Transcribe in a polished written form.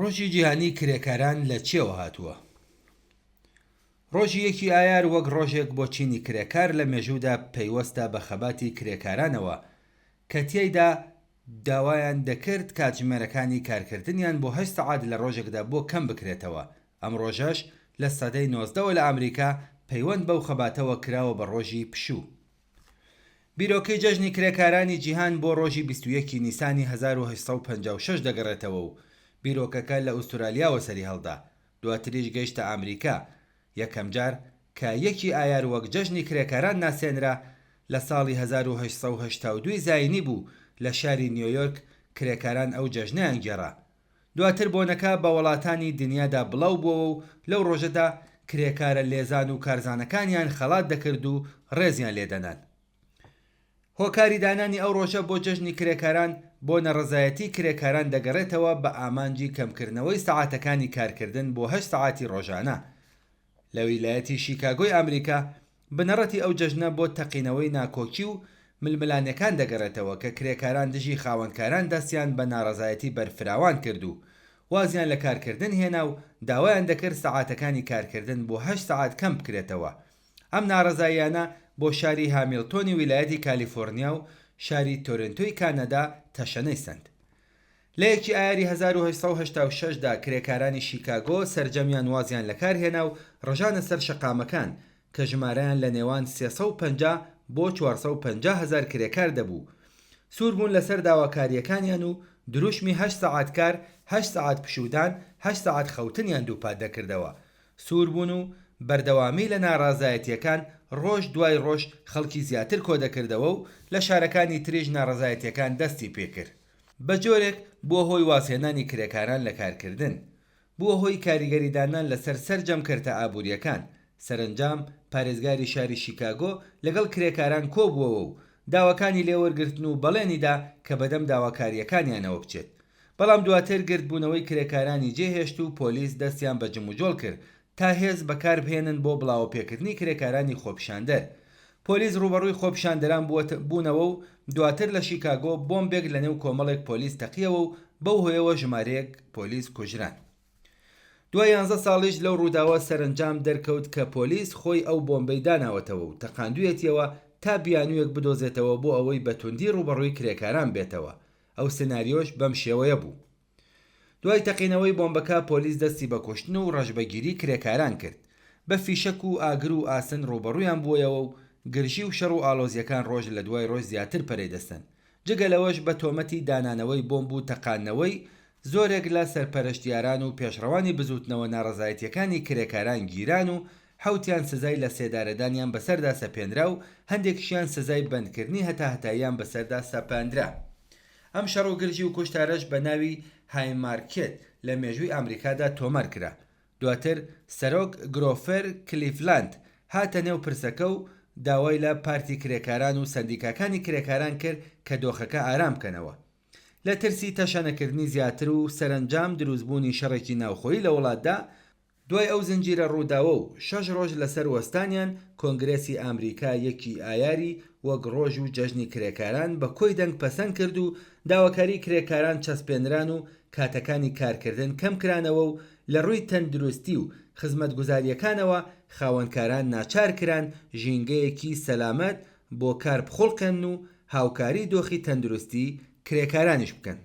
ڕۆژی جیهانی کرێکاران لە چیەوە هاتووە؟ ڕۆژی یەکی ئایار وەک ڕۆژێک بۆ چینی کرێکار لە مێژوودا پەیوەستە بە خەباتی کرێکارانەوە کە تیایدا داوایان دەکرد کاتژمێرەکانی کارکردنیان بۆ هەشت سەعات لە ڕۆژێکدا بۆ کەم بکرێتەوە، ئەم ڕۆژەش لە سەدەی نۆزدەوە لە ئامریکا پەیوەند بەو خەباتەوە کراوە بە ڕۆژی پشوو. بیرۆکەی جەژنی کرێکارانی جیهان بۆ ڕۆژی 21 ی نیسانی 1856 دەگەڕێتەوە و بیرۆکەکە لە ئوسترالیاوە سەریهەڵدا، دواتریش گەیشتە ئامریکا، یەکەمجار کە یەکی ئایار وەک جەژنی کرێکاران ناسێنرا لە ساڵی 1882 ی زایینی بوو لە شاری نیۆیۆرک کرێکاران ئەو جەژنەیان گێڕا. دواتر بۆنەکە بە وەڵاتانی دنیادا بڵاو بووەوە و لەو ڕۆژەدا کرێکارە لێزان و کارزانەکانیان خەڵات دەکرد و ڕێزیان لێ دەنان. هۆکاری دانانی ئەو ڕۆژە بۆ جەژنی کرێکاران بۆ نەڕەزایەتی کرێکاران دەگەڕێتەوە بە ئامانجی کەمکردنەوەی سەعاتەکانی کارکردن بۆ هەشت سەعاتی ڕۆژانە. لە ویلایەتی شیکاگۆی ئامریکا بنەڕەتی ئەو جەژنە بۆ تەقینەوەی ناکۆکی و ململانێکان دەگەڕێتەوە کە کرێکاران دژی خاوەنکاران دەستیان بە ناڕەزایەتی بەرفراوان کرد و وازیان لە کارکردن هێنا و داوایان دەکرد سەعاتەکانی کارکردن بۆ هەشت سەعات کەم بکرێتەوە. ئەم ناڕەزاییانە بۆ شاری هامیڵتۆنی ویلایەتی کالیفۆرنیا و شاری تۆرنتۆی کانەدا تەشەنەی سەند. لە یەکی ئایاری 1886 دا کرێکارانی شیکاگۆ سەرجەمیان وازیان لە کار هێنا و ڕژانە سەر شەقامەکان کە ژمارەیان لە نێوان 350 بۆ 450 هەزار کرێکار دەبوو سوور بوون لەسەر داواکارییەکانیان و دروشمی هەشت سەعات کار، هەشت سەعات پشوودان، هەشت سەعات خەوتنیان دووپات دەکردەوە. سوور بوون و بەردەوامی لە ناڕازایەتییەکان ڕۆژ دوای ڕۆژ خەڵکی زیاتر کۆدەکردەوە و لە شارەکانی تریش ناڕەزایەتییەکان دەستی پێکرد. بە جۆرێک بووە هۆی وازهێنانی کرێکاران لە کارکردن. بووە هۆی کاریگەری دانان لەسەر سەرجەم کەرتە ئابوورییەکان. سەرەنجام پارێزگاری شاری شیکاگۆ لەگەڵ کرێکاران کۆبووەوە و داواکانی لێوەرگرتن و بەڵێنی دا کە بەدەم داواکارییەکانیانەوە بچێت. بەڵام دواتر گردبوونەوەی کرێکارانی جێهێشت و پۆلیس دەستیان بە جموجۆڵ کرد تا هێز بەکاربهێنن بۆ بڵاوەپێکردنی کرێکارانی خۆپیشاندەر. پۆلیس ڕووبەڕووی خۆپیشاندەران بوونەوە و دواتر لە شیکاگۆ بۆمبێک لەنێو کۆمەڵێک پۆلیس تەقیەوە و بەو هۆیەوە ژمارەیەک پۆلیس کوژران. دوای یانزە ساڵیش لەو ڕووداوە سەرەنجام دەرکەوت کە پۆلیس خۆی ئەو بۆمبەی داناوەتەوە و تەقاندوویەتیەوە تا بیانوویەک بدۆزێتەوە بۆ ئەوەی بە توندی ڕووبەڕووی کرێکاران بێتەوە. ئەو سناریۆش بەم شێوەیە بوو. دوای تەقینەوەی بۆمبەکە پۆلیس دەستی بە کوشتن و ڕەشبەگیری کرێکاران کرد. بە فیشەک و ئاگر و ئاسن ڕووبەڕوویان بوویەوە و گرژی و شەڕ و ئاڵۆزییەکان ڕۆژ لە دوای ڕۆژ زیاتر پەرەی دەستەند. جگە لەوەش بە تۆمەتی دانانەوەی بۆمب و تەقاندنەوەی، زۆرێک لە سەرپەرشتیاران و پێشڕەوانی بزووتنەوە ناڕەزایەتییەکانی کرێکاران گیران و حەوتیان سزای لەسێدارەدانیان بەسەردا سەپێنرا و هەندێکیشیان سزای بەندکردنی هەتاهەتاییان بەسەردا سەپاندرا. ئەم شەڕ و گرژی و کوشتارەش بە ناوی هایمارکێت لە مێژووی ئامریکادا تۆمار کرا. دواتر سەرۆک گرۆفەر کلیڤلاند هاتە نێو پرسەکە و داوای لە پارتی کرێکاران و سەندیکاکانی کرێکاران کرد کە دۆخەکە ئارام بکەنەوە. لە ترسی تەشەنەکردنی زیاتر و سەرەنجام دروستبوونی شەڕێکی ناوخۆیی لە وڵاتدا، دوای ئەو زنجیرە ڕووداوە و شەش ڕۆژ لەسەر وەستانیان، کۆنگرێسی ئامریکا یەکی ئایاری وەک ڕۆژ و جەژنی کرێکاران بە کۆی دەنگ پەسەند کرد و داواکاریی کرێکاران چەسپێنران و کاتەکانی کارکردن کەم کرانەوە و لە ڕووی تەندروستی و خزمەتگوزارییەکانەوە خاوەنکاران ناچار کران ژینگەیەکی سەلامەت بۆ کار بخوڵقێنن و هاوکاری دۆخی تەندروستی کرێکارانیش بکەن.